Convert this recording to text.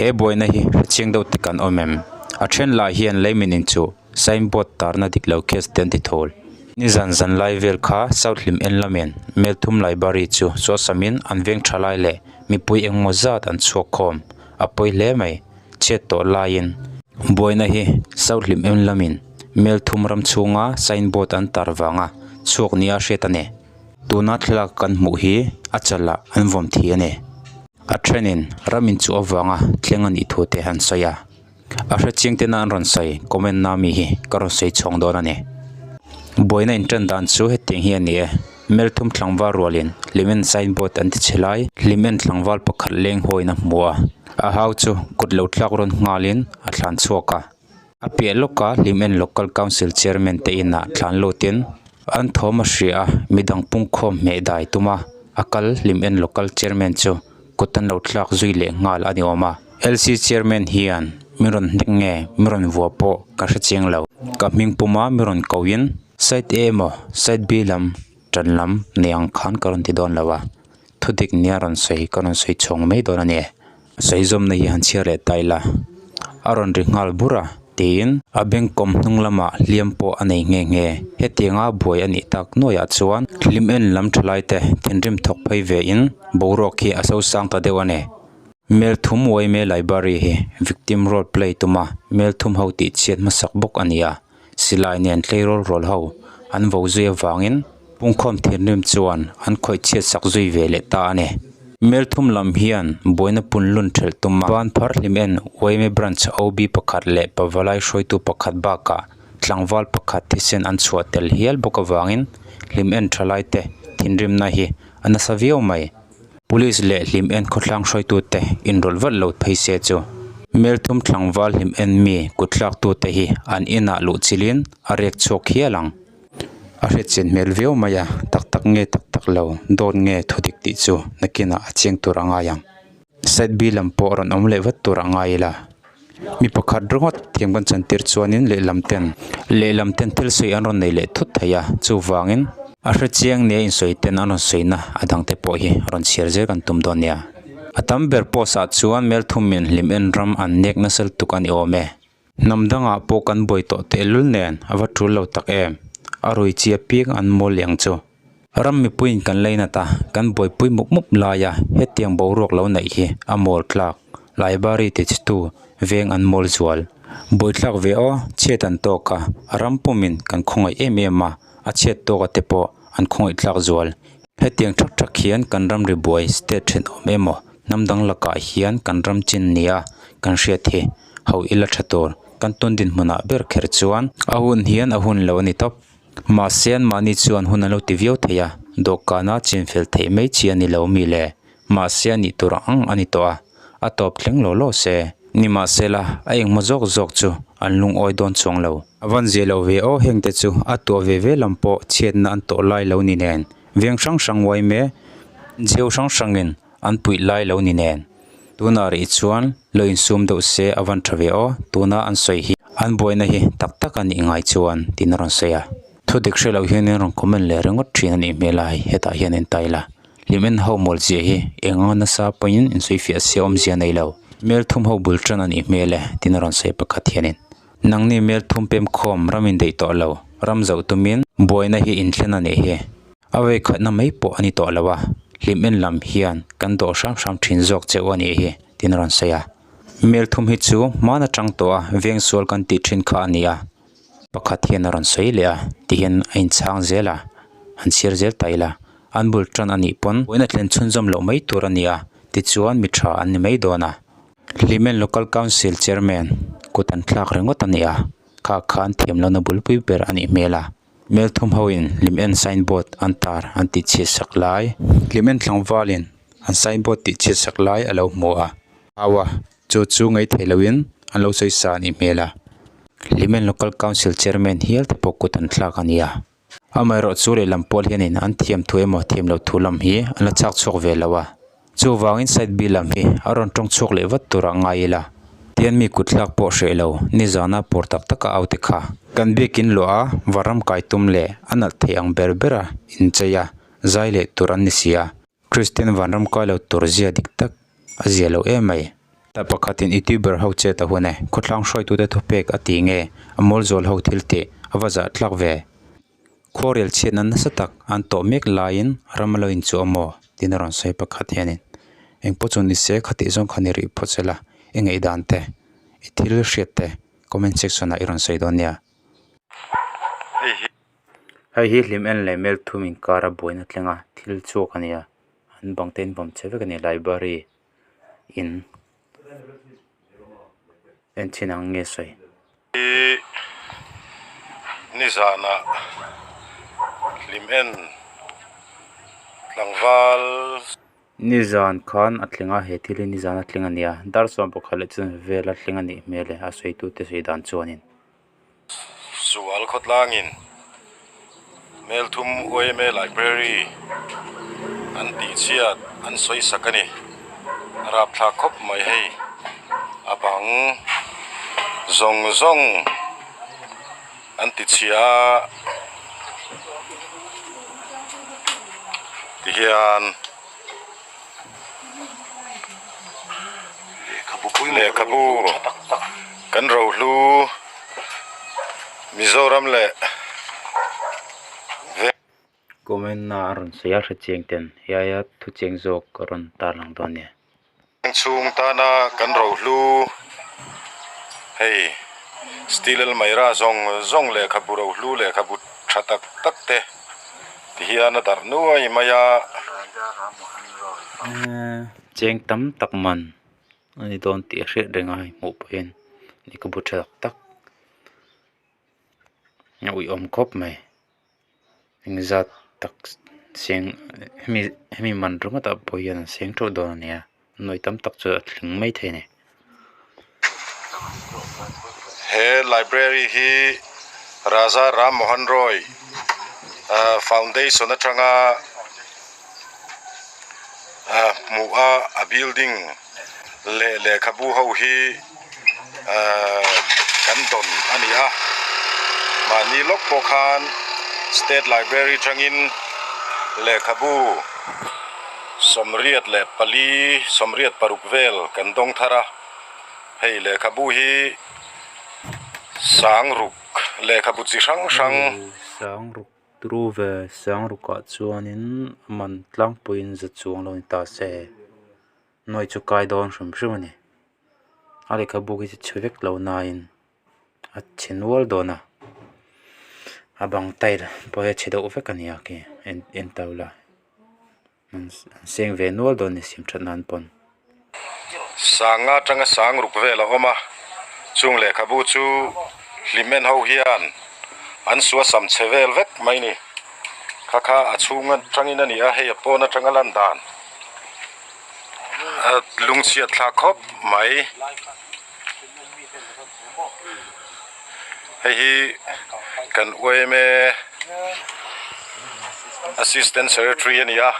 He buaina hi hrechiang deuh te kan awm em? A then lah hian leimin inchuh signboard tarna dik lo case te an ti thawl. Nizan zan lai vel kha South Hlim en lamin Melthum Library chu suasamin an veng tha lai leh mipui engmaw zat an chhuak khawm a pawi hle mai. Chhiat tawh laiin buaina hi South Hlim en lamin Melthum ram chhunga signboard an tar vanga chhuak nia hriat a ni. Tuna thlalak kan hmuh hi a chalah an vawm thi a ni. A thenin ram inchuh avanga thleng a nih thu te an sawi a. A hrechiang tena an rawn sawi comment na mi hi ka rawn sawi chhuang dawn a ni. Buaina intan dan chu hetiang hi a ni e. Melthum tlangval rualin Hlimen signboard an ti chhe lai. Hlimen tlangval pakhat leng hawiin a hmu a. A hau chu kut lo tlak rawn nghalin a thlan chhuak a. A piah lawka Hlimen Local Council Chairman te inah thlan lutin an thawm a hria a, midang pungkhawm hmeh dai tum a, a kal Hlimen Local Chairman chu kut an lo thlak zui leh nghal a ni awm a. LC Chairman hian mi rawn hnek nge mi rawn vua pawh ka hre chiang lo. Ka hming puma mi rawn koin Side A emaw Side B lam tan lam nei ang khan ka rawn ti dawn lo a, thudik nia rawn sawi ka rawn sawi chhawng mai dawn a ni. Saizawmna hi han chhiar leh ta ila a rawn ri nghal bur a tiin a bank kawm hnung lamah hliam pawh a nei nghe nghe. Hetianga buai a nih tak nuaiah chuan hlim en lam tha lai te thinrim thawk phei ve in boruak hi a sosang ta deuh a ni. Melthum Uaime Library hi victim role play tuma Melthum ho tih chhiat hmasak bawk a ni a. Silai nen tleirawl rawl ho an vo zui avangin pungkhawm thinrim chuan an khawih chhiat sak zui ve leh ta a ni. Melthum lam hian buaina punlun thelh tum a, ban phar hlim en Uaime Branch OB pakhat leh Pavalai hruaitu pakhat bakah tlangval pakhat thisen an chhuah tel hial bawk avangin hlim en thalai te thinrimna hi a nasa viau mai. Police leh hlim en khawthlang hruaitute inrawlh vat lo phei se chu Melthum tlangval hlim en mi kutthlak tute hi an inah luh chilhin a rek chhuak hial ang. A hretchian hmel viau mai a, tak tak nge tak tak lo, dawt nge thudik tih chu nakinah a chiang tur a ngai ang. Side B lam pawh rawn awm leh vat tur a ngai ila. Mi pakhat ringawt thiam kan chantir chuanin lehlam ten lehlam ten thil sawi an rawn nei leh thut thei a, chuvangin a hre chiang nia insawi ten an rawn sawina a dangte pawh hi rawn chhiar zel kan tum dawn nia. A tam ber post ah chuan Melthum-in hlim en ram an nek nasa lutuk a ni awm e. Hnam dangah pawh kan buai tawh tehlul nen a va tul lo tak em, a rui chi apiang an mawl leh ang chu. Ram mipuiin kan lainat a, kan buaipui mup mup laia hetiang boruak lo neih hi a mawl tlak, Library ti chhitu veng an mawl zual. Buaithlak ve aw, chhiat an tawk a, a ram pumin kan khawngaih em em a, a chhiat tawka te pawh an khawngaih tlak zual. Hetiang thak thak hian kan ramri buai state thenawm emaw hnam dang lakah hian kan ram chin nia kan hriat hi ho ila tha tur kan tun dinhmunah ber kher chuan a hun hian a hun lo a ni tawp. Mahse an mahni chuan hun an lo ti viau thei a, dawhkana chinfel theih mai chi a ni lo mi le? Mahse a nih tur ang a ni tawh a, a tawp thleng law law se. Nimahsela, a engmaw zawk zawk chu an lungawi dawn chuang lo. A van zia lo ve aw heng te chu a tuah ve ve lam pawh chhiatna an tawh lai lo ni nen, veng hrang hrang uai me zeu hrang hrangin an puih lai lo ni nen. Tunah rih chuan lo insum deuh se a van tha ve aw, tuna an sawi hi an buaina hi tak tak a nih ngai chuan tiin a rawn sawi a. Thudik hre loh hianin rawn comment leh ringawt thin a nih hmel a hei hetah hian en ta ila. Hlim en ho mawl zia hi eng anga nasa pawhin insawifiah se awmzia nei lo. Hmel thum ho bul tan a nih hmel e tiin a rawn sawi pakhat hianin. Nangni hmel thum pem khawm ram indaih tawh lo, ram zoh tumin buaina hi inthlen a nih hi. A vawikhatna mai pawh a ni tawh lo a, hlim en lam hian kan dawh hram hram thin zawk che u a nih hi, tiin a rawn sawi a. Mel thum hi chu hmaan atang tawh a veng sual kan tih thin kha a ni a, pakhat hian a rawn sawi leh a, tihian a inchhang zel a, han chhiar zel ta ila, an bul tan a nih pawn buaina thlen chhunzawm loh mai tur a ni a, tichuan mi tha an ni mai dawn a. Hlimen Local Council Chairman kut an thlak ringawt a ni a, kha khan thiamlohna bulpui ber a nih hmel a. Melthum ho in hlim en sign board an tar an tih chhiat sak lai. Hlim en tlangval in an sign board tih chhiat sak lai a lo hmu a. Au a, chu chu ngei thei lo in an lo sawi sa a nih hmel a. Hlim en Local Council Chairman hial te pawh kut an thlak a ni a. Amaherawh chu lehlam pawl hian in an thiam thu emaw thiam lo thu lam hi an la chak chhuak ve lo a. Chuvangin side B lam hi a rawn tawng chhuak leh vat turah ngai ila. Tian mi kut thlak pawh hreh lo, nizana pawr tak taka au te kha. Kan biakin luah a, varam kai tum leh a nalh thei ang ber bera inchei a, zai leh tur an ni si a. Kristian vanram kai lo tur zia dik tak a zia lo em mai. Ta pakhatin Youtuber ho chet a hun e, khawthlang hruaitute thupek a ti nge, a mawl zual ho thil tih a va zah tlak ve. Khuarel chhiatna nasa tak an tawh mek laiin ram a lo inchuah maw? tiin a rawn sawi pakhat hianin engpawh chu ni se khatih zawng kha ni rih phawt sela i ngaihdan te, i thil hriat te comment section ah i rawn sawi dawn nia. Hei hi hlim en leh mel thum inkar a buaina thleng a thil chhuak a nia an bang te in vawm chhe vek a ni library in en chhin ang nge sawi. Hi nizanah hlim en tlangval. Nizan khan a tling a he thil hi nizan a tling a nia dar 11 leh chuan vel a tling a nih hmel e a sawitute sawi dan chuanin. Sual khawtlangin Melthum yma Library an tih chhiat an sawi sak a ni. A rapthlak khawp mai hei a bang zawng zawng an ti chhia a tihian lehkhabu kan rohlu Mizoram leh veng. Comment na a rawn sawi a hre chiang ten he aia thu chiang zawk a rawn tarlang dawn nia. Chhung tana kan rohlu hei steel almaira zawng zawng lehkhabu rohlu lehkhabu tha tak tak te ti hian a darh nuai mai a. Cheng tam tak man a ni dawn tih a hriat reng a hei hmuh pawhin lehkhabu tha tak tak a uiawm khawp mai engzat tak seng hemi hemi man ringawt ah pawh hian an seng teuh dawn a nia nuai tam tak chu a tling mai thei a ni. He library hi Raja Ram Mohan Roy foundation atanga hmuh a a building leh lehkhabu ho hi kan dawn a ni a mahni lawk pawh khan state library tangin lehkhabu 84 86 vel kan dawng thar a hei lehkhabu hi sangruk lehkhabu chi hrang hrang. Tru ve Sangrukah chuanin a man tlangpuiin za chuang lo ni ta se, nuai chu kai dawn hrim hrim a ni. A lehkhabu hi chu chhe vek lo nain a chhe nual dawn a, a bang tile pawh hi a chhe deuh vek a ni a khi en ta ula. An seng ve nual dawn ni siam that nan pawn. Sanga atanga sang ruk vel a awm a, chung lehkhabu chu hlimen ho hian an sua sam chhe vel vek mai ni. Kha kha a chhung atangin a ni a, hei a pawn atanga lan dan a lungchhiat thlak khawp mai. Hei hi kan yma assistant secretary a ni a.